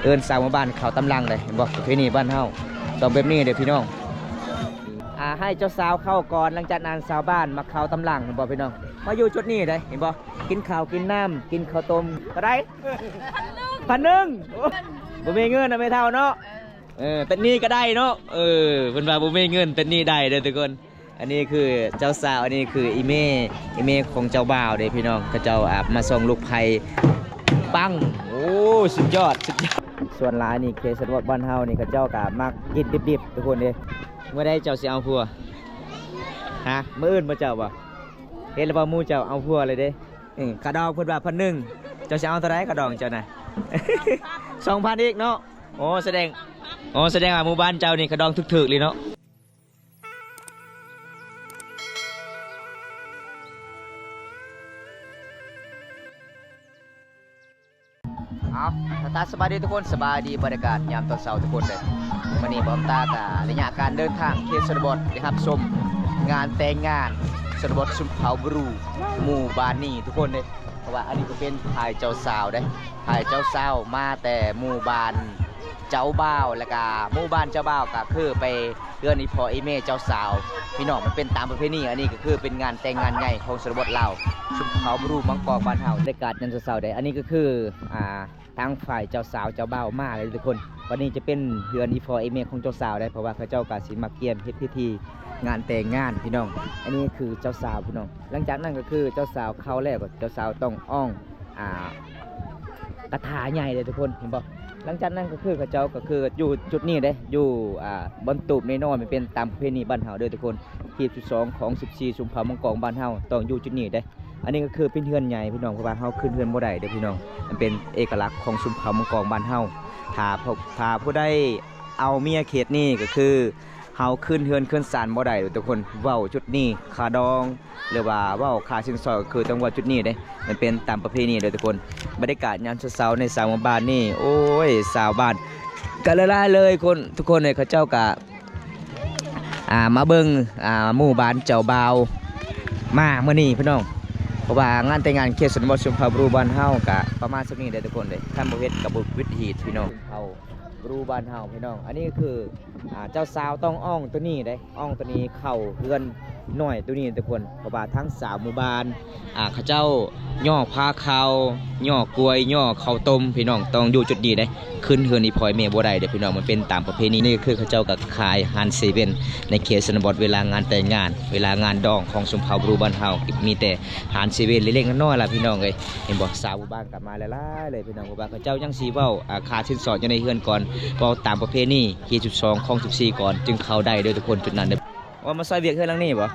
ເອີ້ນຊາວໝູ່ບ້ານເຂົ້າຕາມຫຼັງເດ້ ເຫັນບໍ່? ປະເພນີບ້ານເຮົາຕ້ອງແບບນີ້ເດ້ພີ່ນ້ອງ. ອ່າ ໃຫ້ເຈົ້າສາວເຂົ້າກ່ອນ ຫຼັງຈາກນັ້ນຊາວບ້ານມາເຂົ້າຕາມຫຼັງ ເຫັນບໍ່ພີ່ນ້ອງ? ມາຢູ່ຈຸດນີ້ເດ້ ເຫັນບໍ່? ກິນເຂົ້າກິນນ້ຳ ກິນເຂົ້າຕົ້ມ ເທົ່າໃດ? ພັນໜຶ່ງ ໂອ້ ບໍ່ມີເງິນນະແມ່ເຖົ້າເນາະ. ເອີ ເອີ ເຕັດນີ້ກໍໄດ້ເນາະ. ເອີ ເພິ່ນວ່າບໍ່ມີເງິນ ເຕັດນີ້ໄດ້ເດີທຸກຄົນ. ອັນນີ້ຄືເຈົ້າສາວ ອັນນີ້ຄືອີ່ແມ່ ອີ່ແມ່ຂອງເຈົ້າບ່າວເດ້ພີ່ນ້ອງ. ເຂົາເຈົ້າ ອາ ມາສົ່ງລູກໃພ້ ປັງ ໂອ້ ສຸດຍອດ ສຸດຍອດ. ສ່ວນຫຼາຍນີ້ເຂດຊົນນະບົດບ້ານເຮົານີ້ ເຂົາເຈົ້າກໍມັກກິນດິບໆ ທຸກຄົນເດ້. ມື້ໃດເຈົ້າຊິເອົາຜົວ? ຮະ ມື້ອື່ນບໍ່ເຈົ້າບໍ່? ເຫັນແລ້ວວ່າໝູ່ເຈົ້າເອົາຜົວແລ້ວເດ້. ເອີ ຄ່າດອງເພິ່ນວ່າພັນໜຶ່ງ ເຈົ້າຊິເອົາເທົ່າໃດຄ່າດອງເຈົ້ານະ? ສອງພັນອີກເນາະ. ໂອ້ ສະແດງ ໂອ້ ສະແດງວ່າໝູ່ບ້ານເຈົ້ານີ້ຄ່າດອງຖືກໆເລີຍເນາະ. ເອົາ ທັກທາຍສະບາຍດີທຸກຄົນ ສະບາຍດີ ບັນຍາກາດຍາມຕອນເຊົ້າທຸກຄົນເດີ. ມື້ນີ້ບ່າວຕາກະໄລຍະການເດີນທາງເຂດຊົນນະບົດ ໄດ້ຮັບຊົມງານແຕ່ງງານຊົນນະບົດຊົນເຜົ່າບຣູ ໝູ່ບ້ານນີ້ທຸກຄົນເດ້. ເພາະວ່າອັນນີ້ກໍເປັນຝ່າຍເຈົ້າສາວເດ້ ຝ່າຍເຈົ້າສາວມາແຕ່ໝູ່ບ້ານເຈົ້າບ່າວ ແລ້ວກະໝູ່ບ້ານເຈົ້າບ່າວກະຄືໄປເຮືອນອີ່ພໍ່ອີ່ແມ່ເຈົ້າສາວ ພີ່ນ້ອງ. ມັນເປັນຕາມປະເພນີ ອັນນີ້ກໍຄືເປັນງານແຕ່ງງານໃຫຍ່ຂອງຊົນນະບົດລາວ ຊົນເຜົ່າບຣູມັງກອງບ້ານເຮົາ. ບັນຍາກາດຍາມເຊົ້າໆເດ້ ອັນນີ້ກໍຄື ອ່າ ທາງຝ່າຍເຈົ້າສາວເຈົ້າບ່າວມາແລ້ວທຸກຄົນ. ບັດນີ້ຈະເປັນເຮືອນອີ່ພໍ່ອີ່ແມ່ຂອງເຈົ້າສາວໄດ໋ ເພາະວ່າເຂົາເຈົ້າກໍຊິມາກຽມເຮັດພິທີງານແຕ່ງງານພີ່ນ້ອງ. ອັນນີ້ຄືເຈົ້າສາວພີ່ນ້ອງ. ຫຼັງຈາກນັ້ນກໍຄືເຈົ້າສາວເຂົ້າແລ້ວ ເຈົ້າສາວຕ້ອງອ້ອງ ອ່າ ກະຖາໃຫຍ່ເດ້ທຸກຄົນ ເຫັນບໍ່? ຫຼັງຈາກນັ້ນກໍຄືເຂົາເຈົ້າກໍຄືຢູ່ຈຸດນີ້ເດ້ ຢູ່ ອ່າ ບ່ອນຕູບນ້ອຍໆ ມັນເປັນຕາມປະເພນີບ້ານເຮົາເດີທຸກຄົນ. ຮີບສິບສອງ ຄອງສິບສີ່ ຊຸມເຜົ່າມັງກອງບ້ານເຮົາຕ້ອງຢູ່ຈຸດນີ້ເດ້. ອັນນີ້ກໍຄືເປັນເຮືອນໃຫຍ່ພີ່ນ້ອງ ເພາະວ່າເຮົາຂຶ້ນເຮືອນບໍ່ໄດ້ເດີພີ່ນ້ອງ. ມັນເປັນເອກະລັກຂອງຊຸມເຜົ່າມັງກອງບ້ານເຮົາ. ຖ້າ ຖ້າຜູ້ໃດເອົາເມຍເຂດນີ້ ກໍຄືເຮົາຂຶ້ນເຮືອນຂຶ້ນຊານບໍ່ໄດ້ເດີທຸກຄົນ. ເວົ້າຈຸດນີ້ ຄ່າດອງ ຫຼືວ່າເວົ້າຄ່າສິນສອດ ກໍຄືຕ້ອງເວົ້າຈຸດນີ້ເດ້. ມັນເປັນຕາມປະເພນີເດີທຸກຄົນ. ບັນຍາກາດຍາມເຊົ້າໆ ໃນຊາວໝູ່ບ້ານນີ້ ໂອ້ຍ ຊາວບ້ານກໍຫຼາຍໆເລີຍຄົນ ທຸກຄົນເລີຍ. ເຂົາເຈົ້າກະ ອ່າ ມາເບິ່ງ ອ່າ ໝູ່ບ້ານເຈົ້າບ່າວມາມື້ນີ້ພີ່ນ້ອງ. ເພາະວ່າງານແຕ່ງງານເຂດຊົນນະບົດຊົນເຜົ່າບຣູບ້ານເຮົາກະປະມານສ່ຳນີ້ເດ້ທຸກຄົນເດ້. ຄັນບໍ່ເຮັດກໍບໍ່ວິດຮີດພີ່ນ້ອງ ເຜົ່າບຣູບ້ານເຮົາພີ່ນ້ອງ. ອັນນີ້ກໍຄື ອ່າ ເຈົ້າສາວຕ້ອງອ້ອງໂຕນີ້ເດ້ ອ້ອງໂຕນີ້ເຂົ້າເຮືອນນ້ອຍໂຕນີ້ທຸກຄົນ. ເພາະວ່າທາງຊາວໝູ່ບ້ານ ອ່າ ເຂົາເຈົ້າຍໍ້ຜ້າຂາວ ຍໍ້ກ້ວຍ ຍໍ້ເຂົ້າຕົ້ມພີ່ນ້ອງ ຕ້ອງຢູ່ຈຸດນີ້ເດ້. ຂຶ້ນເຮືອນອີ່ພໍ່ອີ່ແມ່ບໍ່ໄດ້ເດ້ພີ່ນ້ອງ ມັນເປັນຕາມປະເພນີ. ນີ້ກໍຄືເຂົາເຈົ້າກໍຂາຍຮ້ານເຊເວັ່ນໃນເຂດຊົນນະບົດ. ເວລາງານແຕ່ງງານ ເວລາງານດອງຂອງຊົນເຜົ່າບຣູບ້ານເຮົາ ມີແຕ່ຮ້ານເຊເວັ່ນເລັກໆນ້ອຍໆລະພີ່ນ້ອງເອີຍ. ເຫັນບໍ່ ຊາວໝູ່ບ້ານກໍມາຫຼາຍໆເລີຍພີ່ນ້ອງ. ເພາະວ່າເຂົາເຈົ້າຍັງຊິເວົ້າ ອ່າ ຄ່າສິນສອດຢູ່ໃນເຮືອນກ່ອນ ເວົ້າຕາມປະເພນີ ຮີບສິບສອງ ຄອງສິບສີ່ກ່ອນ ຈຶ່ງເຂົ້າໄດ້ເດີທຸກຄົນ. ຈຸດນັ້ນເດີ. ວ່າມາຊ່ອຍວຽກເຮືອນຫຼັງນີ້ບໍ່?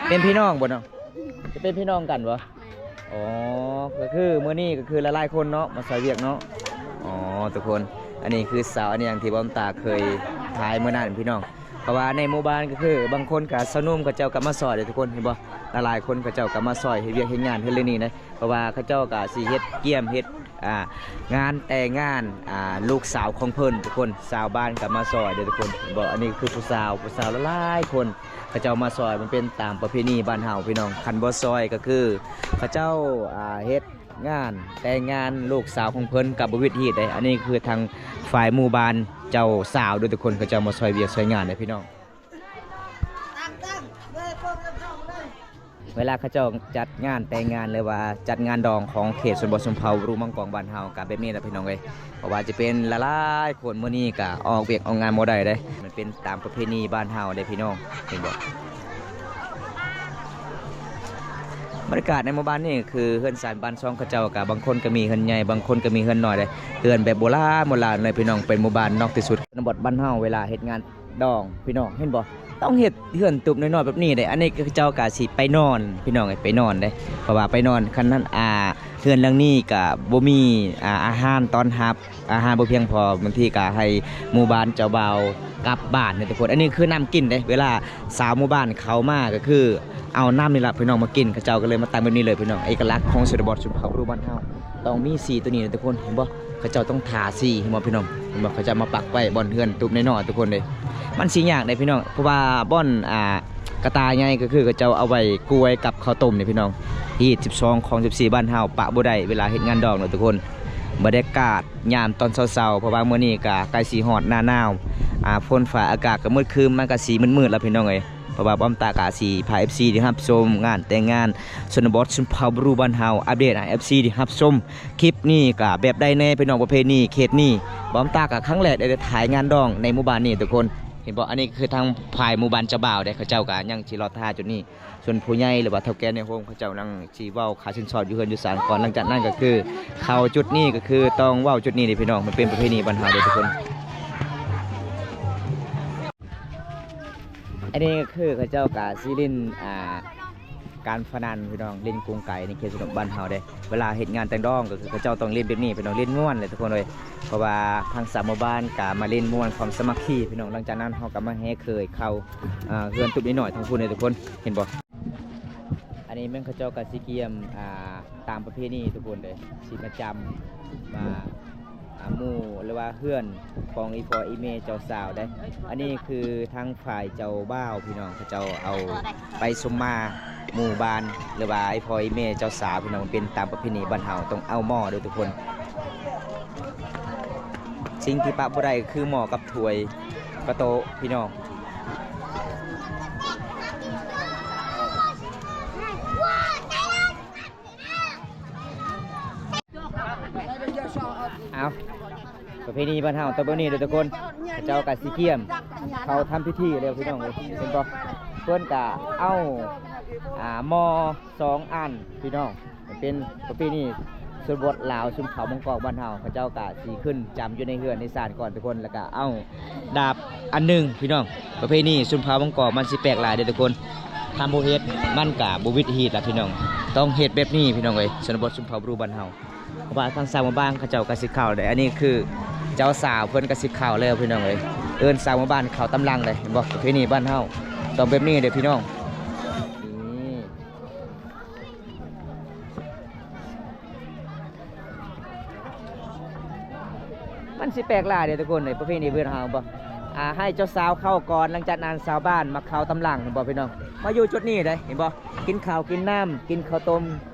ແມ່ນ. ເປັນພີ່ນ້ອງບໍ່ເນາະ? ຈະເປັນພີ່ນ້ອງກັນບໍ່? ແມ່ນ. ອໍ ກໍຄືມື້ນີ້ກໍຄືຫຼາຍໆຄົນເນາະ ມາຊ່ອຍວຽກເນາະ. ອໍ ທຸກຄົນ ອັນນີ້ຄືສາວ ອັນນີ້ຫຍັງທີ່ບ່າວຕາເຄີຍຖ່າຍມື້ນັ້ນພີ່ນ້ອງ. ເພາະວ່າໃນໝູ່ບ້ານກໍຄືບາງຄົນກໍຊາວໜຸ່ມເຂົາເຈົ້າກໍມາຊ່ອຍເດ້ທຸກຄົນ ເຫັນບໍ່? ຫຼາຍໆຄົນເຂົາເຈົ້າກໍມາຊ່ອຍເຮັດວຽກເຮັດງານເຮືອນຫຼັງນີ້ເດ້. ເພາະວ່າເຂົາເຈົ້າກໍຊິເຮັດກຽມເຮັດ ອ່າ ງານແຕ່ງງານ ອ່າ ລູກສາວຂອງເພິ່ນທຸກຄົນ. ຊາວບ້ານກໍມາຊ່ອຍເດ້ທຸກຄົນ ເຫັນບໍ່? ອັນນີ້ຄືຜູ້ສາວ ຜູ້ສາວຫຼາຍໆຄົນ ເຂົາເຈົ້າມາຊ່ອຍ ມັນເປັນຕາມປະເພນີບ້ານເຮົາພີ່ນ້ອງ. ຄັນບໍ່ຊ່ອຍກໍຄືເຂົາເຈົ້າ ອ່າ ເຮັດງານແຕ່ງງານລູກສາວຂອງເພິ່ນກໍບໍ່ວິດຮີດເດ້. ອັນນີ້ຄືທາງຝ່າຍໝູ່ບ້ານເຈົ້າສາວເດີທຸກຄົນ ເຂົາເຈົ້າມາຊ່ອຍວຽກຊ່ອຍງານເດ້ພີ່ນ້ອງ. ເວລາເຂົາເຈົ້າຈັດງານແຕ່ງງານ ຫຼືວ່າຈັດງານດອງຂອງເຂດຊົນນະບົດຊົນເຜົ່າບຣູມັງກອງບ້ານເຮົາ ກໍແບບນີ້ແຫຼະພີ່ນ້ອງເອີຍ. ບໍ່ວ່າຈະເປັນຫຼາຍໆຄົນ ມື້ນີ້ກໍອອກວຽກອອກງານບໍ່ໄດ້ເດ້ ມັນເປັນຕາມປະເພນີບ້ານເຮົາເດ້ພີ່ນ້ອງ ເຫັນບໍ່? ບັນຍາກາດໃນໝູ່ບ້ານນີ້ຄືເຮືອນຊານບ້ານຊ່ອງເຂົາເຈົ້າ ກໍບາງຄົນກໍມີເຮືອນໃຫຍ່ ບາງຄົນກໍມີເຮືອນນ້ອຍເດ້. ເຮືອນແບບໂບລານ ໂບລານເລີຍພີ່ນ້ອງ ເປັນໝູ່ບ້ານນອກທີ່ສຸດ ຊົນນະບົດບ້ານເຮົາ. ເວລາເຮັດງານ ດອງ ພີ່ນ້ອງເຫັນບໍ່? ຕ້ອງເຮັດເຮືອນຕູບນ້ອຍໆແບບນີ້ເດ້. ອັນນີ້ເຂົາເຈົ້າກໍຊິໄປນອນ ພີ່ນ້ອງເອີຍ ໄປນອນເດ້. ເພາະວ່າໄປນອນ ຄັນນັ້ນ ອ່າ ເຮືອນຫຼັງນີ້ກໍບໍ່ມີ ອ່າ ອາຫານຕ້ອນຮັບ ອາຫານບໍ່ພຽງພໍ ບາງທີກໍໃຫ້ໝູ່ບ້ານເຈົ້າບ່າວກັບບ້ານເດ້ທຸກຄົນ. ອັນນີ້ຄືນ້ຳກິນເດ້ ເວລາຊາວໝູ່ບ້ານເຂົ້າມາກໍຄືເອົານ້ຳນີ້ລະ ພີ່ນ້ອງ ມາກິນ. ເຂົາເຈົ້າກໍເລີຍມາຕັ້ງແບບນີ້ເລີຍ ພີ່ນ້ອງ. ເອກະລັກຂອງຊົນນະບົດຊົນເຜົ່າບຣູບ້ານເຮົາ ຕ້ອງມີສີໂຕນີ້ເດ້ທຸກຄົນ ເຫັນບໍ່? ເຂົາເຈົ້າຕ້ອງທາສີ ເຫັນບໍ່ພີ່ນ້ອງ? ເຫັນບໍ່? ເຂົາເຈົ້າມາປັກໄວ້ບ່ອນເຮືອນຕູບນ້ອຍໆທຸກຄົນເດ້. ມັນຊິຍາກເດ້ພີ່ນ້ອງ ເພາະວ່າບ່ອນ ອ່າ ກະຕ່າໃຫຍ່ກໍຄືເຂົາເຈົ້າເອົາໄວ້ກ້ວຍກັບເຂົ້າຕົ້ມນີ້ພີ່ນ້ອງ. ຮີດສິບສອງ ຄອງສິບສີ່ ບ້ານເຮົາປະບໍ່ໄດ້ເວລາເຮັດງານດອງເນາະທຸກຄົນ. ບັນຍາກາດຍາມຕອນເຊົ້າໆ ເພາະວ່າມື້ນີ້ກະໃກ້ຊິຮອດໜ້າໜາວ ອ່າ ຝົນຟ້າອາກາດກະມືດຄຶ້ມ ມັນກະຊິມືດໆ ແລ້ວພີ່ນ້ອງເອີຍ. ເພາະວ່າບອມຕາກະຊິພາເອັຟຊີໄດ້ຮັບຊົມງານແຕ່ງງານຊົນນະບົດຊົນເຜົ່າບຣູບ້ານເຮົາ ອັບເດດໃຫ້ເອັຟຊີໄດ້ຮັບຊົມ. ຄລິບນີ້ກະແບບໃດແດ່ພີ່ນ້ອງ ປະເພນີເຂດນີ້ ບອມຕາກະຄັ້ງແລກໄດ້ຖ່າຍງານດອງໃນໝູ່ບ້ານນີ້ທຸກຄົນ ເຫັນບໍ່? ອັນນີ້ຄືທາງຝ່າຍໝູ່ບ້ານເຈົ້າບ່າວເດ້ ເຂົາເຈົ້າກະຍັງຊິລໍຖ້າຈຸດນີ້ ສ່ວນຜູ້ໃຫຍ່ ຫຼືວ່າເຖົ້າແກ່ໃນໂຮງ ເຂົາເຈົ້າຍັງຊິເວົ້າຄ່າສິນສອດຢູ່ເຮືອນຢູ່ສານກ່ອນ. ຫຼັງຈາກນັ້ນກໍຄືເຂົ້າຈຸດນີ້ ກໍຄືຕ້ອງເວົ້າຈຸດນີ້ເດ້ພີ່ນ້ອງ ມັນເປັນປະເພນີບ້ານເຮົາເດ້ທຸກຄົນ. ອັນນີ້ກໍຄືເຂົາເຈົ້າກະຊິຫຼິ້ນ ອ່າ ການພະນັນພີ່ນ້ອງ ຫຼິ້ນກົງໄກໃນເຂດຊົນນະບົດບ້ານເຮົາເດ້. ເວລາເຮັດງານແຕ່ງດອງກໍຄືເຂົາເຈົ້າຕ້ອງຫຼິ້ນແບບນີ້ພີ່ນ້ອງ ຫຼິ້ນມ່ວນເລີຍທຸກຄົນເອີຍ. ເພາະວ່າທັງສາມໝູ່ບ້ານກະມາຫຼິ້ນມ່ວນຄວາມສາມັກຄີພີ່ນ້ອງ. ຫຼັງຈາກນັ້ນເຮົາກໍມາແຫ່ເຂີຍເຂົ້າ ອ່າ ເຮືອນຕຸບນ້ອຍໆ ທາງພຸ້ນເດ້ທຸກຄົນ ເຫັນບໍ່? ອັນນີ້ແມ່ນເຂົາເຈົ້າກໍຊິກຽມ ອ່າ ຕາມປະເພນີທຸກຄົນເດ້ ຊິມາຈຳ ມາ ອ່າ ໝູ່ ຫຼືວ່າເຮືອນຂອງອີ່ພໍ່ອີ່ແມ່ເຈົ້າສາວເດ້. ອັນນີ້ຄືທາງຝ່າຍເຈົ້າບ່າວພີ່ນ້ອງ ເຂົາເຈົ້າເອົາໄປສົມມາໝູ່ບ້ານ ຫຼືວ່າອີ່ພໍ່ອີ່ແມ່ເຈົ້າສາວພີ່ນ້ອງ ເປັນຕາມປະເພນີບ້ານເຮົາ ຕ້ອງເອົາໝໍ້ເດີ້ທຸກຄົນ. ສິ່ງທີ່ປະບໍ່ໄດ້ຄືໝໍ້ກັບຖ້ວຍກະໂຕະພີ່ນ້ອງ. ເອົາ ປະເພນີບ້ານເຮົາຕ້ອງແບບນີ້ເດີ້ທຸກຄົນ. ເຂົາເຈົ້າກະຊິກຽມເຂົ້າທຳພິທີແລ້ວພີ່ນ້ອງເອີຍ ເຫັນບໍ່? ເພິ່ນກະເອົາ ອ່າ ໝໍ້ສອງອັນພີ່ນ້ອງ. ມັນເປັນປະເພນີຊົນນະບົດລາວ ຊົນເຜົ່າບາງກອກບ້ານເຮົາ ເຂົາເຈົ້າກະຊິຂຶ້ນຈຳຢູ່ໃນເຮືອນໃນຊານກ່ອນທຸກຄົນ ແລ້ວກະເອົາດາບອັນໜຶ່ງພີ່ນ້ອງ. ປະເພນີຊົນເຜົ່າບາງກອກມັນຊິແປກຫຼາຍເດີ້ທຸກຄົນ ຖ້າບໍ່ເຮັດມັນກະບໍ່ວິດຮີດລະພີ່ນ້ອງ. ຕ້ອງເຮັດແບບນີ້ພີ່ນ້ອງເອີຍ ຊົນນະບົດຊົນເຜົ່າບຣູບ້ານເຮົາ. ເພາະວ່າທາງຊາວໝູ່ບ້ານເຂົາເຈົ້າກະຊິເຂົ້າເດ້. ອັນນີ້ຄືເຈົ້າສາວເພິ່ນກະຊິເຂົ້າແລ້ວພີ່ນ້ອງເອີຍ ເອີ້ນຊາວໝູ່ບ້ານເຂົ້າຕາມຫຼັງເດ້ ເຫັນບໍ່? ປະເພນີບ້ານເຮົາຕ້ອງແບບນີ້ເດີ້ພີ່ນ້ອງ. ນີ້ ມັນຊິແປກຫຼາຍເດ້ທຸກຄົນເອີຍ ປະເພນີບ້ານເຮົາບໍ່ ອ່າ ໃຫ້ເຈົ້າສາວເຂົ້າກ່ອນ ຫຼັງຈາກນັ້ນຊາວບ້ານມາເຂົ້າຕາມຫຼັງ ເຫັນບໍ່ພີ່ນ້ອງ? ມາຢູ່ຈຸດນີ້ເດ້ ເຫັນບໍ່? ກິນເຂົ້າກິນນ້ຳ ກິນເຂົ້າຕົ້ມ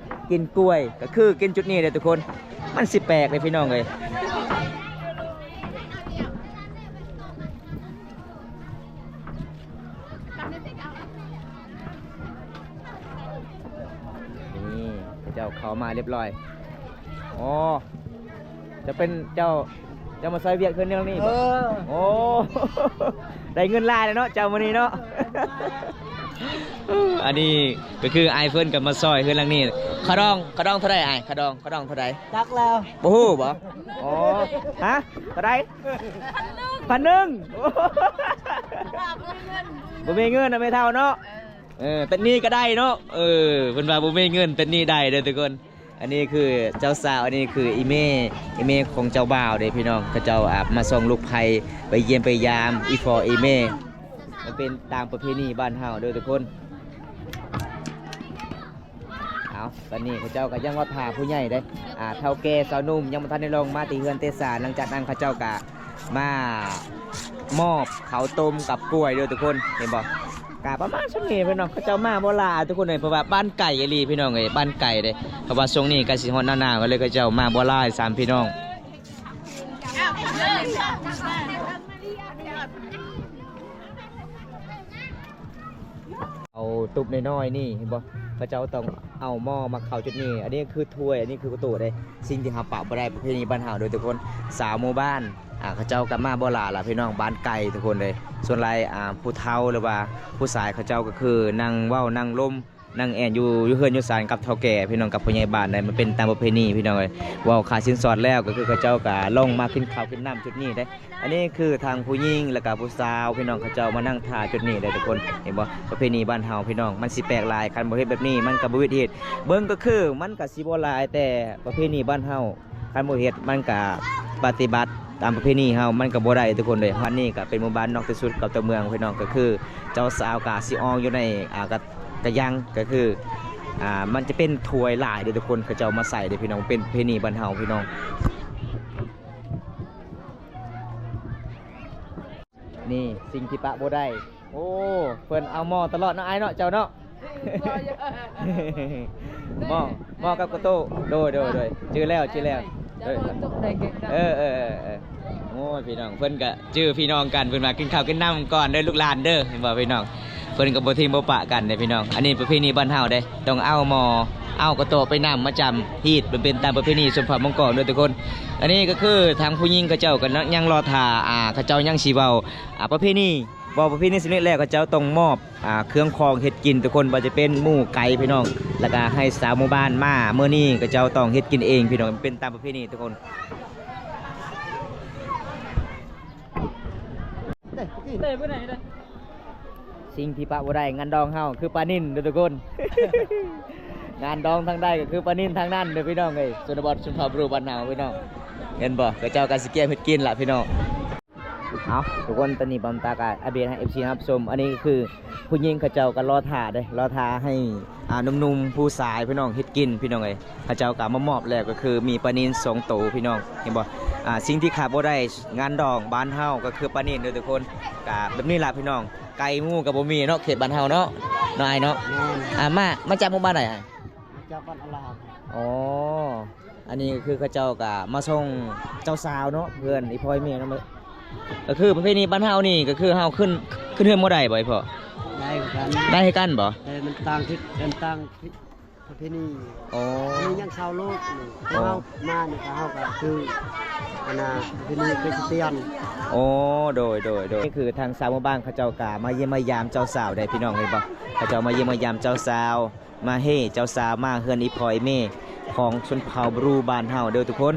ກິນກ້ວຍ ກໍຄືກິນຈຸດນີ້ເດ້ທຸກຄົນ. ມັນຊິແປກເດ້ພີ່ນ້ອງເອີຍ. ນີ້ເຈົ້າເຂົ້າມາຮຽບຮ້ອຍ. ອໍ ຈະເປັນເຈົ້າ ເຈົ້າມາຊ່ອຍວຽກເຮືອນຫຼັງນີ້ບໍ່? ເອີ ໂອ້ ໄດ້ເງິນຫຼາຍແລ້ວເນາະເຈົ້າມື້ນີ້ເນາະ. ອັນນີ້ກໍຄືອ້າຍເພິ່ນກໍມາຊ່ອຍເຮືອນຫຼັງນີ້. ຄ່າດອງ ຄ່າດອງເທົ່າໃດອ້າຍ? ຄ່າດອງ ຄ່າດອງເທົ່າໃດ? ຈັກແລ້ວ ບໍ່ຮູ້ບໍ່? ອໍ ຮະ ເທົ່າໃດ? ພັນໜຶ່ງ ພັນໜຶ່ງ ບໍ່ມີເງິນນະແມ່ເຖົ້າເນາະ. ເອີ ເອີ ເປັນໜີ້ກໍໄດ້ເນາະ. ເອີ ເພິ່ນວ່າບໍ່ມີເງິນເປັນໜີ້ໄດ້ເດີ້ທຸກຄົນ. ອັນນີ້ຄືເຈົ້າສາວ ອັນນີ້ຄືອີ່ແມ່ ອີ່ແມ່ຂອງເຈົ້າບ່າວເດ້ພີ່ນ້ອງ. ເຂົາເຈົ້າ ອ່າ ມາສົ່ງລູກໃພ້ ໄປຢ້ຽມໄປຢາມອີ່ພໍ່ອີ່ແມ່. ມັນເປັນຕາມປະເພນີບ້ານເຮົາເດີ້ທຸກຄົນ. ເອົາ ຕອນນີ້ເຂົາເຈົ້າກໍຍັງວ່າຖ້າຜູ້ໃຫຍ່ເດ້ ອ່າ ເຖົ້າແກ່ຊາວໜຸ່ມຍັງບໍ່ທັນໄດ້ລົງມາແຕ່ເຮືອນແຕ່ຊານ. ຫຼັງຈາກນັ້ນເຂົາເຈົ້າກໍມາມອບເຂົ້າຕົ້ມກັບກ້ວຍເດີ້ທຸກຄົນ ເຫັນບໍ່? ກະປະມານສ່ຳນີ້ເພິ່ນເນາະ. ເຂົາເຈົ້າມາບໍ່ຫຼາຍທຸກຄົນເອີຍ ເພາະວ່າບ້ານໄກອີ່ຫຼີພີ່ນ້ອງເອີຍ ບ້ານໄກເດ້. ເພາະວ່າຊ່ວງນີ້ໃກ້ຊິຮອດໜ້າໜາວ ກໍເລີຍເຂົາເຈົ້າມາບໍ່ຫຼາຍຊ້ຳພີ່ນ້ອງ. ເອົາຕຸບນ້ອຍໆນີ້ ເຫັນບໍ່? ເຂົາເຈົ້າຕ້ອງເອົາໝໍ້ມາເຂົ້າຈຸດນີ້. ອັນນີ້ຄືຖ້ວຍ ອັນນີ້ຄືກະໂຕະເດ້. ສິ່ງທີ່ເຮົາປະບໍ່ໄດ້ ປະເພນີບ້ານເຮົາເດີ້ທຸກຄົນ. ຊາວໝູ່ບ້ານ ອ່າ ເຂົາເຈົ້າກໍມາບໍ່ຫຼາຍລະພີ່ນ້ອງ ບ້ານໄກທຸກຄົນເລີຍ. ສ່ວນຫຼາຍ ອ່າ ຜູ້ເຖົ້າ ຫຼືວ່າຜູ້ຊາຍ ເຂົາເຈົ້າກໍຄືນັ່ງເວົ້ານັ່ງລົມ ນັ່ງແອ່ນຢູ່ ຢູ່ເຮືອນຢູ່ຊານກັບເຖົ້າແກ່ພີ່ນ້ອງ ກັບຜູ້ໃຫຍ່ບ້ານໄດ໋. ມັນເປັນຕາມປະເພນີພີ່ນ້ອງເອີຍ. ເວົ້າຄ່າສິນສອດແລ້ວ ກໍຄືເຂົາເຈົ້າກໍລົງມາກິນເຂົ້າກິນນ້ຳຈຸດນີ້ເດ້. ອັນນີ້ຄືທາງຜູ້ຍິງ ແລ້ວກໍຜູ້ສາວພີ່ນ້ອງ ເຂົາເຈົ້າມານັ່ງຖ້າຈຸດນີ້ເດ້ທຸກຄົນ ເຫັນບໍ່? ປະເພນີບ້ານເຮົາພີ່ນ້ອງ ມັນຊິແປກຫຼາຍ ຄັນບໍ່ເຮັດແບບນີ້ມັນກໍບໍ່ວິດຮີດ. ເບິ່ງກໍຄືມັນກໍຊິບໍ່ຫຼາຍ ແຕ່ປະເພນີບ້ານເຮົາ ຄັນບໍ່ເຮັດມັນກະປະຕິບັດຕາມປະເພນີເຮົາມັນກະບໍ່ໄດ້ທຸກຄົນເດ້. ບ້ານນີ້ກະເປັນໝູ່ບ້ານນອກທີ່ສຸດກັບຕົວເມືອງພີ່ນ້ອງ ກະຄືເຈົ້າສາວກະຊິອອກຢູ່ໃນ ອ່າ ກະ ກະຍັງ ກະຄື ອ່າ ມັນຈະເປັນຖ້ວຍຫຼາຍເດ້ທຸກຄົນ ເຂົາເຈົ້າມາໃສ່ເດ້ພີ່ນ້ອງ ເປັນປະເພນີບ້ານເຮົາພີ່ນ້ອງ. ນີ້ສິ່ງທີ່ປະບໍ່ໄດ້. ໂອ້ ເພິ່ນເອົາໝໍ້ຕະຫຼອດເນາະ ອ້າຍເນາະ ເຈົ້າເນາະ. ໝໍ້ ໝໍ້ກັບກະໂຕະ. ໂດຍ ໂດຍ ໂດຍ ຈື່ແລ້ວ ຈື່ແລ້ວ. ເອີ ເອີ ເອີ ເອີ ໂອ້ຍ ພີ່ນ້ອງ ເພິ່ນກະຈື່ພີ່ນ້ອງກັນ ເພິ່ນວ່າກິນເຂົ້າກິນນ້ຳກ່ອນເດີລູກຫຼານເດີ ເຫັນບໍ່ພີ່ນ້ອງ? ເພິ່ນກໍບໍ່ຖິ້ມບໍ່ປະກັນເດ້ພີ່ນ້ອງ. ອັນນີ້ປະເພນີບ້ານເຮົາເດ້ ຕ້ອງເອົາໝໍ້ ເອົາກະໂຕະໄປນຳມາຈຳຮີດ ມັນເປັນຕາມປະເພນີຊົນເຜົ່າມົ້ງກອງເດີທຸກຄົນ. ອັນນີ້ກໍຄືທາງຜູ້ຍິງເຂົາເຈົ້າກໍຍັງລໍຖ້າ ອ່າ ເຂົາເຈົ້າຍັງຊິເວົ້າ ອ່າ ປະເພນີ ເວົ້າປະເພນີສຳເລັດແລ້ວ ເຂົາເຈົ້າຕ້ອງມອບ ອ່າ ເຄື່ອງຂອງເຮັດກິນທຸກຄົນ ບໍ່ວ່າຈະເປັນໝູ ໄກ່ ພີ່ນ້ອງ ແລ້ວກະໃຫ້ຊາວໝູ່ບ້ານມາ. ມື້ນີ້ເຂົາເຈົ້າຕ້ອງເຮັດກິນເອງພີ່ນ້ອງ ເປັນຕາມປະເພນີທຸກຄົນ. ສິ່ງທີ່ປະບໍ່ໄດ້ງານດອງເຮົາຄືປານິນເດີທຸກຄົນ. ງານດອງທາງໃດກໍຄືປານິນທາງນັ້ນເດີພີ່ນ້ອງເອີຍ. ຊົນນະບົດຊົນເຜົ່າບຣູບ້ານເຮົາພີ່ນ້ອງ ເຫັນບໍ່? ເຂົາເຈົ້າກໍຊິກຽມເຮັດກິນລະພີ່ນ້ອງ. ເອົາ ທຸກຄົນ ຕອນນີ້ບອມຕາກະອັບເດດໃຫ້ເອັຟຊີຮັບຊົມ. ອັນນີ້ກໍຄືຜູ້ຍິງເຂົາເຈົ້າກໍລໍຖ້າເດ້ ລໍຖ້າໃຫ້ ອ່າ ໜຸ່ມໆ ຜູ້ຊາຍພີ່ນ້ອງເຮັດກິນພີ່ນ້ອງເອີຍ. ເຂົາເຈົ້າກໍມາມອບແລ້ວ ກໍຄືມີປານິນສອງໂຕພີ່ນ້ອງ ເຫັນບໍ່? ອ່າ ສິ່ງທີ່ຂາດບໍ່ໄດ້ງານດອງບ້ານເຮົາກໍຄືປານິນເດີທຸກຄົນ. ກະແບບນີ້ລະພີ່ນ້ອງ ໄກ່ໝູກໍບໍ່ມີເນາະ ເຂດບ້ານເຮົາເນາະ ເນາະອ້າຍເນາະ. ແມ່ນ. ອ່າ ມາ ມາຈາກໝູ່ບ້ານໃດອ້າຍ? ມາຈາກບ້ານອາລາມ. ອໍ ອັນນີ້ກໍຄືເຂົາເຈົ້າກໍມາສົ່ງເຈົ້າສາວເນາະ ເຮືອນອີ່ພໍ່ອີ່ແມ່ເນາະ. ກໍຄືປະເພນີບ້ານເຮົານີ້ ກໍຄືເຮົາຂຶ້ນ ຂຶ້ນເຮືອນບໍ່ໄດ້ບໍ່ ອີ່ພໍ່? ໄດ້ຄືກັນ. ໄດ້ຄືກັນບໍ່? ແຕ່ມັນຕ່າງທິດ ມັນຕ່າງປະເພນີ. ອໍ ອັນນີ້ຍັງຊາວໂລກນີ້. ອໍ ເຮົາມານີ້ກໍເຮົາກໍຄື ອັນນ່າ ປະເພນີຄຣິສຕຽນ. ອໍ ໂດຍ ໂດຍ ໂດຍ. ນີ້ຄືທາງຊາວໝູ່ບ້ານເຂົາເຈົ້າກໍມາຢ້ຽມມາຢາມເຈົ້າສາວໄດ໋ພີ່ນ້ອງ ເຫັນບໍ່? ເຂົາເຈົ້າມາຢ້ຽມມາຢາມເຈົ້າສາວ ມາເຮເຈົ້າສາວ ມາເຮືອນອີ່ພໍ່ອີ່ແມ່ຂອງຊົນເຜົ່າບຣູບ້ານເຮົາເດີທຸກຄົນ.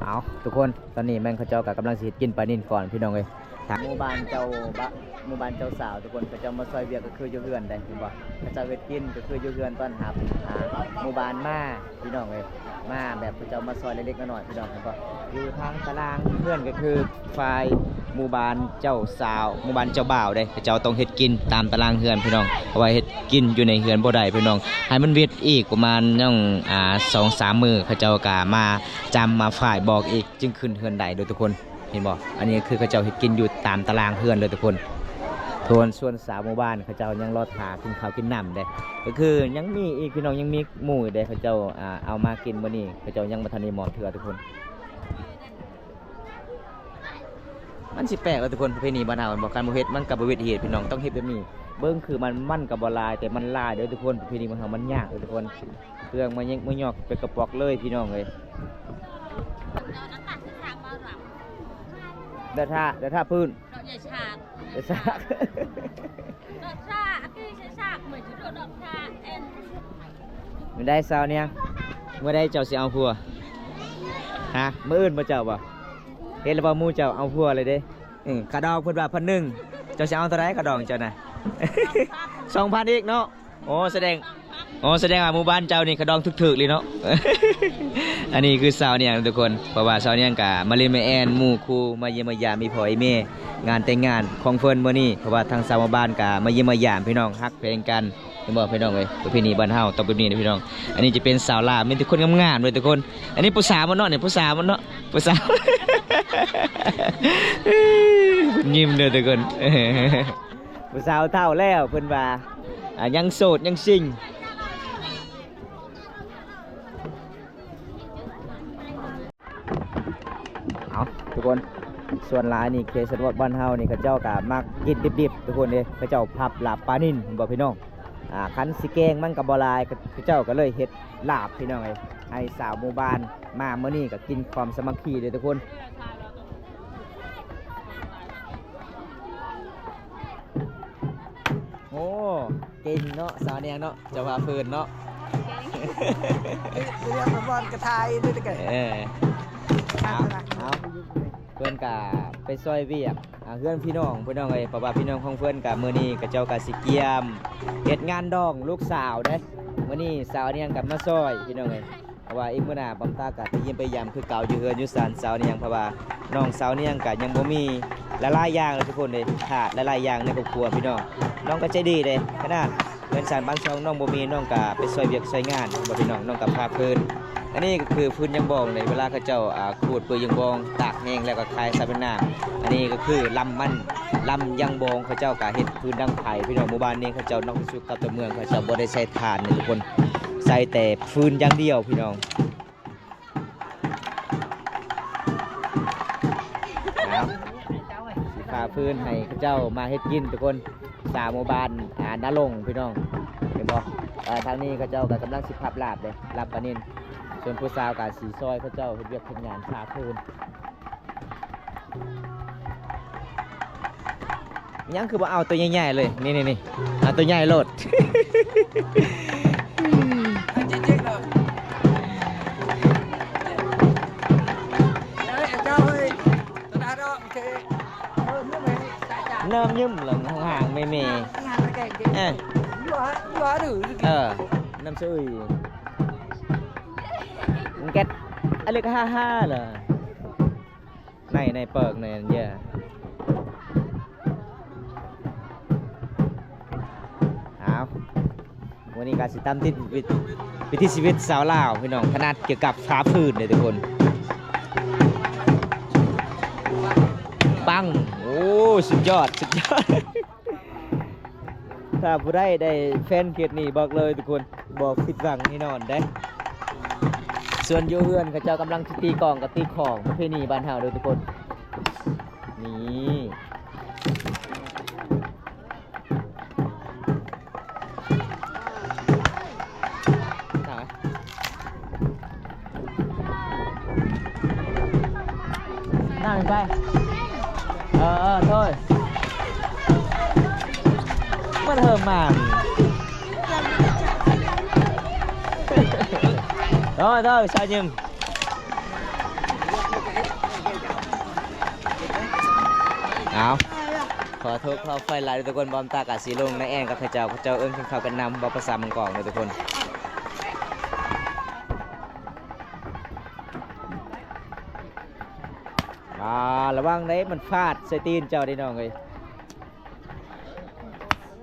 ເອົາ ທຸກຄົນ ຕອນນີ້ແມ່ນເຂົາເຈົ້າກໍກຳລັງຊິເຮັດກິນປານິນກ່ອນພີ່ນ້ອງເອີຍ. ທາງໝູ່ບ້ານເຈົ້າ ໝູ່ບ້ານເຈົ້າສາວທຸກຄົນ ເຂົາເຈົ້າມາຊ່ອຍວຽກກໍຄືຢູ່ເຮືອນໄດ໋ ເຫັນບໍ່? ເຂົາເຈົ້າເຮັດກິນກໍຄືຢູ່ເຮືອນ ຕ້ອນຮັບ ອ່າ ໝູ່ບ້ານມາ ພີ່ນ້ອງເອີຍ ມາແບບເຂົາເຈົ້າມາຊ່ອຍເລັກໆນ້ອຍໆ ພີ່ນ້ອງເຫັນບໍ່? ຢູ່ທາງຕາລາງເຮືອນກໍຄືຝ່າຍໝູ່ບ້ານເຈົ້າສາວ ໝູ່ບ້ານເຈົ້າບ່າວເດ້ ເຂົາເຈົ້າຕ້ອງເຮັດກິນຕາມຕາລາງເຮືອນພີ່ນ້ອງ ເພາະວ່າເຮັດກິນຢູ່ໃນເຮືອນບໍ່ໄດ້ພີ່ນ້ອງ ໃຫ້ມັນເວັດອີກປະມານຍັງ ອ່າ ສອງສາມມື້ ເຂົາເຈົ້າກໍມາຈຳມາຝ້າຍບອກອີກ ຈຶ່ງຂຶ້ນເຮືອນໄດ້ເດີທຸກຄົນ. ເຫັນບໍ່? ອັນນີ້ຄືເຂົາເຈົ້າເຮັດກິນຢູ່ຕາມຕາລາງເຮືອນເລີຍທຸກຄົນ. ສ່ວນ ສ່ວນຊາວໝູ່ບ້ານເຂົາເຈົ້າຍັງລໍຖ້າກິນເຂົ້າກິນນ້ຳເດ້ ກໍຄືຍັງມີອີກພີ່ນ້ອງ ຍັງມີໝູ່ເດ້ ເຂົາເຈົ້າ ອ່າ ເອົາມາກິນມື້ນີ້ ເຂົາເຈົ້າຍັງບໍ່ທັນໄດ້ມອບເທື່ອທຸກຄົນ. ມັນຊິແປກເລີຍທຸກຄົນ ປະເພນີບ້ານເຮົາ ແມ່ນບໍ່? ຄັນບໍ່ເຮັດມັນກໍບໍ່ເວດເຮັດພີ່ນ້ອງ ຕ້ອງເຮັດແບບນີ້. ເບິ່ງຄືມັນ ມັນກໍບໍ່ຫຼາຍ ແຕ່ມັນຫຼາຍເດີທຸກຄົນ ປະເພນີບ້ານເຮົາມັນຍາກເດີທຸກຄົນ. ເຄື່ອງມາເຫຍິກມາຫຍອກເປັນກະປ໋ອກເລີຍພີ່ນ້ອງເອີຍ. ດອກທາ ດອກທາພື້ນ ດອກໃຫຍ່ສາກ ດອກສາກ ດອກສາກ ອັນນີ້ໃສ່ສາກ ເໝືອນຊິໂດດດອກທາແອນ. ມື້ໃດຊາວນຽງ ມື້ໃດເຈົ້າຊິເອົາຜົວ? ຮະ ມື້ອື່ນບໍ່ເຈົ້າບໍ່? ເຫັນແລ້ວບໍ່ໝູ່ເຈົ້າເອົາຜົວເລີຍເດ້. ອື ຄ່າດອງເພິ່ນວ່າພັນໜຶ່ງ ເຈົ້າຊິເອົາເທົ່າໃດຄ່າດອງເຈົ້ານະ? ສອງພັນອີກເນາະ. ໂອ້ ສະແດງ ໂອ້ ສະແດງວ່າໝູ່ບ້ານເຈົ້ານີ້ຄ່າດອງຖືກໆເລີຍເນາະ. ອັນນີ້ຄືຊາວນຽງທຸກຄົນ ເພາະວ່າຊາວນຽງກະມາຫຼິ້ນມາແອ່ນໝູ່ຄູ່ ມາຢ້ຽມມາຢາມອີ່ພໍ່ອີ່ແມ່ ງານແຕ່ງງານຂອງເພິ່ນມື້ນີ້ ເພາະວ່າທາງຊາວໝູ່ບ້ານກະມາຢ້ຽມມາຢາມພີ່ນ້ອງ ຮັກແພງກັນ. ເຫັນບໍ່ພີ່ນ້ອງເອີຍ ປະເພນີບ້ານເຮົາຕ້ອງແບບນີ້ເດ້ພີ່ນ້ອງ. ອັນນີ້ຈະເປັນສາວລາວ ມີແຕ່ຄົນງາມໆເລີຍທຸກຄົນ. ອັນນີ້ຜູ້ສາວມັນເນາະ ນີ້ຜູ້ສາວມັນເນາະ ຜູ້ສາວ ເພິ່ນຍິ້ມເດີທຸກຄົນ. ຜູ້ສາວເຖົ້າແລ້ວເພິ່ນວ່າ ອ່າ ຍັງໂສດຍັງຊິງ. ເອົາ ທຸກຄົນ ສ່ວນຫຼາຍນີ້ເຂດຊົນນະບົດບ້ານເຮົານີ້ ເຂົາເຈົ້າກໍມັກກິນດິບໆ ທຸກຄົນເດ້. ເຂົາເຈົ້າພັບລາບປານິນ ເຫັນບໍ່ພີ່ນ້ອງ? ອ່າ ຄັນຊິແກງມັນກໍບໍ່ຫຼາຍ ເຂົາເຈົ້າກໍເລີຍເຮັດລາບພີ່ນ້ອງເອີຍ ໃຫ້ຊາວໝູ່ບ້ານມາມື້ນີ້ກໍກິນຄວາມສາມັກຄີເດ້ທຸກຄົນ. ໂອ້ ເກັ່ງເນາະ ສາວນຽງເນາະ ເຈົ້າພາເພີນເນາະ. ເລື່ອງມັນບ່ອນກະຖ່າຍເດ້ແກ. ເອີ ເອົາ ເອົາ ເພິ່ນກະໄປຊ່ອຍວຽກ ອ່າ ເຮືອນພີ່ນ້ອງ ພີ່ນ້ອງເອີຍ ເພາະວ່າພີ່ນ້ອງຂອງເພິ່ນກະມື້ນີ້ເຂົາເຈົ້າກະຊິກຽມເຮັດງານດອງລູກສາວເດ້. ມື້ນີ້ສາວນຽງກະມາຊ່ອຍ ພີ່ນ້ອງເອີຍ. ເພາະວ່າອີກມື້ໜ້າບອມຕາກໍໄປຢ້ຽມໄປຢາມຄືເກົ່າ ຢູ່ເຮືອນຢູ່ຊານສາວນຽງ ເພາະວ່ານ້ອງສາວນຽງກໍຍັງບໍ່ມີຫຼາຍໆຢ່າງເລີຍທຸກຄົນເດ້ ຂາດຫຼາຍໆຢ່າງໃນຄອບຄົວພີ່ນ້ອງ. ນ້ອງກໍໃຈດີເດ້ ຂະໜາດ ເຮືອນຊານບ້ານຊ່ອງນ້ອງບໍ່ມີ ນ້ອງກະໄປຊ່ອຍວຽກຊ່ອຍງານ ບໍ່ພີ່ນ້ອງ ນ້ອງກະພາຟືນ. ອັນນີ້ກໍຄືຟືນຢາງບອງເລີຍ ເວລາເຂົາເຈົ້າ ອ່າ ຂູດປືຢາງບອງ ຕາກແຫ້ງແລ້ວກໍຂາຍໃສ່ເປັນນ້ຳ. ອັນນີ້ກໍຄືລຳມັນ ລຳຢາງບອງ ເຂົາເຈົ້າກໍເຮັດຟືນດັງໄຟ ພີ່ນ້ອງ. ໝູ່ບ້ານນີ້ເຂົາເຈົ້ານອກທີ່ສຸດກັບຕົວເມືອງ ເຂົາເຈົ້າບໍ່ໄດ້ໃຊ້ຖ່ານເດ້ທຸກຄົນ ໃຊ້ແຕ່ຟືນຢ່າງດຽວ ພີ່ນ້ອງ. ເອົາ ຊິພາຟືນໃຫ້ເຂົາເຈົ້າມາເຮັດກິນທຸກຄົນ ສາວໝູ່ບ້ານ ອ່າ ນາລົງ ພີ່ນ້ອງ ເຫັນບໍ່? ເອີ ທາງນີ້ເຂົາເຈົ້າກໍກຳລັງຊິພັບລາບເດ້ ລາບປານິນ ສ່ວນຜູ້ສາວກໍຊິຊ່ອຍເຂົາເຈົ້າເຮັດວຽກເຮັດງານ ພາຟືນ. ຍັງຄືບໍ່ເອົາຕົວໃຫຍ່ໆເລີຍ ນີ້ໆໆ ເອົາຕົວໃຫຍ່ໂລດ. ເລີ່ມຢືມແລ້ວ ຫ່າງໆ ແມ່ໆ ເອີ ເອີ ນ້ຳສະອຸຍ ແກັດ ອາເລັກ ຫ້າຫ້າ ເລີຍ. ໃນ ໃນເປີກ ໃນອັນເຢຍ ອ້າວ ມື້ນີ້ກໍຊິຕາມຕິດວິ ວິຖີຊີວິດຊາວລາວ ພີ່ນ້ອງ ຖະໜັດກ່ຽວກັບຝາຟືນເດ້ທຸກຄົນ. ປັງ ໂອ້ ສຸດຍອດ ສຸດຍອດ. ຖ້າຜູ້ໃດໄດ້ແຟນເຂດນີ້ ບອກເລີຍທຸກຄົນ ບໍ່ຜິດຫວັງແນ່ນອນເດ້. ສ່ວນຢູ່ເຮືອນເຂົາເຈົ້າກຳລັງຊິຕີກອງກັບຕີຂອງ ປະເພນີບ້ານເຮົາເດີທຸກຄົນ ນີ້. ນັ່ງໄປ ເອີ ເອີ ໂທດ ມັນເຮີມມາ ໂທດ ໂທດ ຊາວຍິມ ເອົາ. ຂໍໂທດຂໍອະໄພຫຼາຍເດີທຸກຄົນ ບ່າວຕາກະຊິລົງໃນແອ່ງກັບເຂົາເຈົ້າ ເຂົາເຈົ້າເອີ້ນກິນເຂົ້າກັນນຳ ເວົ້າພາສາເມືອງກອງເດີທຸກຄົນ. ອ່າ ລະວັງເດ້ ມັນຟາດໃສ່ຕີນເຈົ້າເດ້ນ້ອງເອີຍ.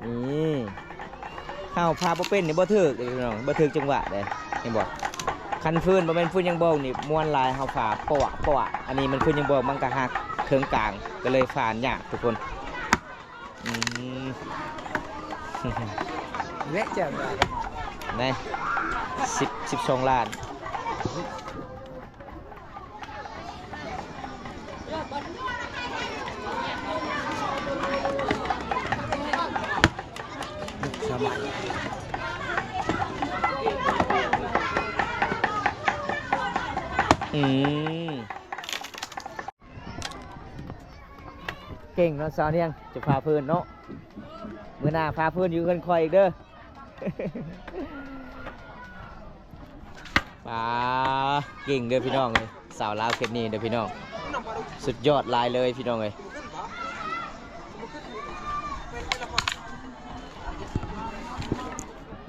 ນີ້ ເຮົາພາບໍ່ເປັນນີ້ບໍ່ຖືກເດ້ພີ່ນ້ອງ ບໍ່ຖືກຈັງຫວະເດ້ ເຫັນບໍ່? ຄັນຟືນບໍ່ແມ່ນຟືນຢາງບອງນີ້ມ່ວນຫຼາຍ ເຮົາພາປະວະປະວະ ອັນນີ້ມັນຟືນຢາງບອງ ມັນກະຫັກເຄິ່ງກາງ ກະເລີຍຟານຍາກທຸກຄົນ. ອືມ ແລະ ແຈ່ວ ແນ່ ສິບ ສິບສອງລ້ານ. ອືມ ເກັ່ງເນາະ ສາວນຽງ ຈະພາເພິ່ນເນາະ ມື້ໜ້າພາເພິ່ນຢູ່ເຮືອນຂ້ອຍອີກເດີ. ປາ ເກັ່ງເດີພີ່ນ້ອງເອີຍ ສາວລາວເຂດນີ້ເດີພີ່ນ້ອງ ສຸດຍອດຫຼາຍເລີຍພີ່ນ້ອງເອີຍ.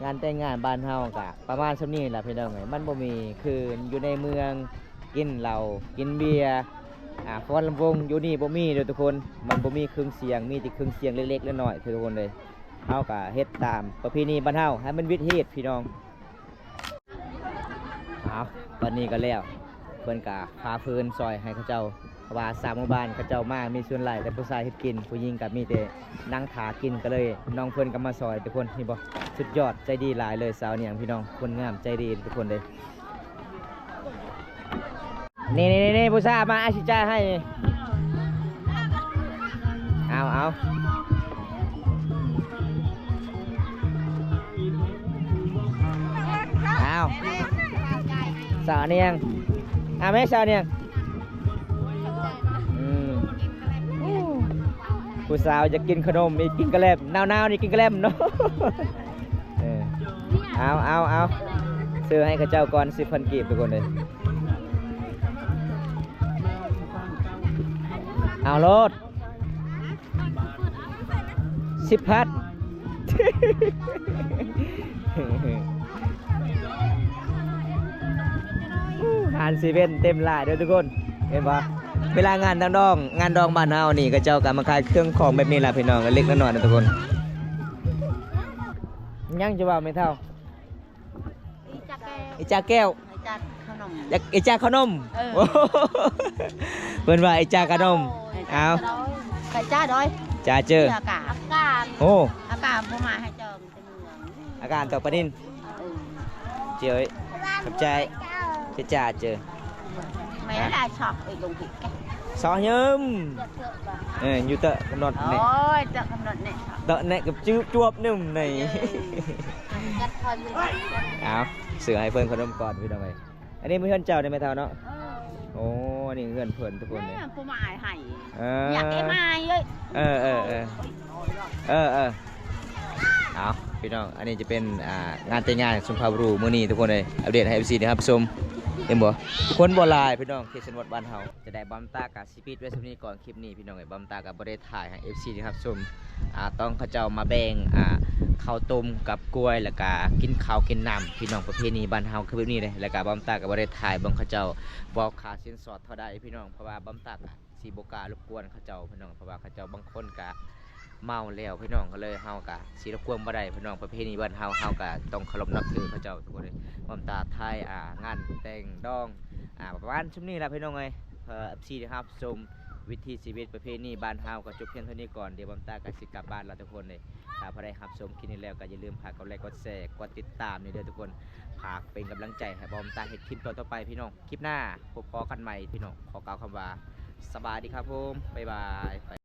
ງານແຕ່ງງານບ້ານເຮົາກະປະມານສ່ຳນີ້ລະພີ່ນ້ອງເອີຍ ມັນບໍ່ມີຄືຢູ່ໃນເມືອງ ກິນເຫຼົ້າກິນເບຍ ອາ ຟ້ອນລຳວົງ ຢູ່ນີ້ບໍ່ມີເດີທຸກຄົນ ມັນບໍ່ມີເຄື່ອງສຽງ ມີແຕ່ເຄື່ອງສຽງເລັກໆນ້ອຍໆ ທຸກຄົນເອີຍ. ເຮົາກະເຮັດຕາມປະເພນີບ້ານເຮົາໃຫ້ມັນວິດຮີດພີ່ນ້ອງ. ເອົາ ຕອນນີ້ກໍແລ້ວ ເພິ່ນກະພາຟືນຊ່ອຍໃຫ້ເຂົາເຈົ້າ ເພາະວ່າຊາວໝູ່ບ້ານເຂົາເຈົ້າມາມີສ່ວນຫຼາຍແຕ່ຜູ້ຊາຍເຮັດກິນ ຜູ້ຍິງກະມີແຕ່ນັ່ງຖ້າກິນ ກໍເລີຍນ້ອງເພິ່ນກໍມາຊ່ອຍທຸກຄົນ. ເຫັນບໍ່ ສຸດຍອດ ໃຈດີຫຼາຍເລີຍ ສາວນຽງພີ່ນ້ອງ ຄົນງາມໃຈດີທຸກຄົນເລີຍ. ນີ້ໆໆ ຜູ້ສາວມາ ອ້າຍຊິຈ່າຍໃຫ້. ເອົາ ເອົາ ເອົາ ສາວນຽງ ເອົາແມ່ສາວນຽງ. ອືມ ຜູ້ສາວຢາກກິນຂະໜົມອີກ ກິນກະແລັມ ໜາວໆນີ້ກິນກະແລັມເນາະ. ເອີ ເອົາ ເອົາ ເອົາ ຊື້ໃຫ້ເຂົາເຈົ້າກ່ອນ ສິບພັນກີບ ທຸກຄົນເອີຍ. ເອົາໂລດ ສິບພັນ. ຮ້ານເຊເວັ່ນເຕັມຫຼາຍເດີທຸກຄົນ ເຫັນບໍ່? ເວລາງານດອງ ງານດອງບ້ານເຮົານີ້ ເຂົາເຈົ້າກໍມາຂາຍເຄື່ອງຂອງແບບນີ້ລະພີ່ນ້ອງ ເລັກໆນ້ອຍໆນະທຸກຄົນ. ຍັງຈະເວົ້າແມ່ເຖົ້າ? ອີຈາແກ້ວ ອີຈາແກ້ວ ໄອຈາຂະໜົມ ຢາກ ອີຈາຂະໜົມ ເອີ ໂອ້ ເພິ່ນວ່າອີຈາຂະໜົມ ເອີ ເອົາ ໄອຈາດອຍ ຈາເຈີ ອາກາ ອາກາ ໂອ້ ອາກາບໍ່ມາໃຫ້ເຈົ້າ ອາກາ ຕອກປານິນ ເອີ ເຈີ ຂອບໃຈ ເຈີຈາເຈີ ແມ່ນຫຼາຍຊອກເອີຍ ລົງຜິດຊອກຍືມ ເອີ ຢູ່ເຕີກຳນົດແນ່ ໂອ້ຍ ເຕີກຳນົດແນ່ ເຕີແນ່ກັບຈວບໜຶ່ງໃນ ເອີ ເອົາ ຊື້ໃຫ້ເພິ່ນຂະໜົມກ່ອນພີ່ນ້ອງເອີຍ ອັນນີ້ແມ່ນເຮືອນເຈົ້າເດ້ແມ່ເຖົ້າເນາະ ເອີ ໂອ້ ອັນນີ້ເຮືອນເພິ່ນທຸກຄົນເດ້ ແມ່ຜູ້ມາອ້າຍໃຫ້ ເອີ ຢາກເອັມອ້າຍເອີຍ ເອີ ເອີ ເອີ ເອີ ເອີ ເອົາ ພີ່ນ້ອງ ອັນນີ້ຈະເປັນ ອ່າ ງານແຕ່ງງານຊຸມພາບຣູມື້ນີ້ທຸກຄົນເອີຍ ອັບເດດໃຫ້ເອັຟຊີໄດ້ຮັບຊົມ ເຫັນບໍ່ ຄົນບໍ່ຫຼາຍພີ່ນ້ອງ ເຂດຊົນນະບົດບ້ານເຮົາ ຈະໄດ້ ບ່າວຕາກະຊິປິດໄວ້ສ່ຳນີ້ກ່ອນ ຄລິບນີ້ພີ່ນ້ອງເອີຍ ບ່າວຕາກະບໍ່ໄດ້ຖ່າຍໃຫ້ເອັຟຊີໄດ້ຮັບຊົມ ອ່າ ຕອນເຂົາເຈົ້າມາແບ່ງ ອ່າ ເຂົ້າຕົ້ມກັບກ້ວຍ ແລ້ວກະກິນເຂົ້າກິນນ້ຳ ພີ່ນ້ອງ ປະເພນີບ້ານເຮົາຄືແບບນີ້ເດ້ ແລ້ວກະບ່າວຕາກະບໍ່ໄດ້ຖ່າຍເບິ່ງເຂົາເຈົ້າເວົ້າຄ່າສິນສອດເທົ່າໃດພີ່ນ້ອງ ເພາະວ່າບ່າວຕາກະ ຊິບໍ່ກ້າລົບກວນເຂົາເຈົ້າພີ່ນ້ອງ ເພາະວ່າເຂົາເຈົ້າບາງຄົນກະເມົາແລ້ວພີ່ນ້ອງ ກໍເລີຍເຮົາກະຊິລົບກວນບໍ່ໄດ້ພີ່ນ້ອງ ປະເພນີບ້ານເຮົາ ເຮົາກະຕ້ອງເຄົາລົບນັບຖືເຂົາເຈົ້າທຸກຄົນເອີຍ ບ່າວຕາຖ່າຍ ອ່າ ງານແຕ່ງດອງ ອ່າ ປະມານຊ່ຳນີ້ລະພີ່ນ້ອງເອີຍ ເພື່ອເອັຟຊີໄດ້ຮັບຊົມວິຖີຊີວິດປະເພນີບ້ານເຮົາ ກໍຈົບພຽງເທົ່ານີ້ກ່ອນ ດຽວບ່າວຕາກະຊິກັບບ້ານລະທຸກຄົນເອີຍ ຖ້າໃຜໄດ້ຮັບຊົມຄລິບນີ້ແລ້ວ ກໍຢ່າລືມຝາກກົດໄລກ໌ ກົດແຊ ກົດຕິດຕາມນີ້ເດີທຸກຄົນ ຝາກເປັນກຳລັງໃຈໃຫ້ບ່າວຕາເຮັດຄລິບຕໍ່ໆໄປພີ່ນ້ອງ ຄລິບໜ້າພົບພໍ້ກັນໃໝ່ພີ່ນ້ອງ ຂໍກ່າວຄຳວ່າ ສະບາຍດີຄັບຜົມ ບາຍບາຍ.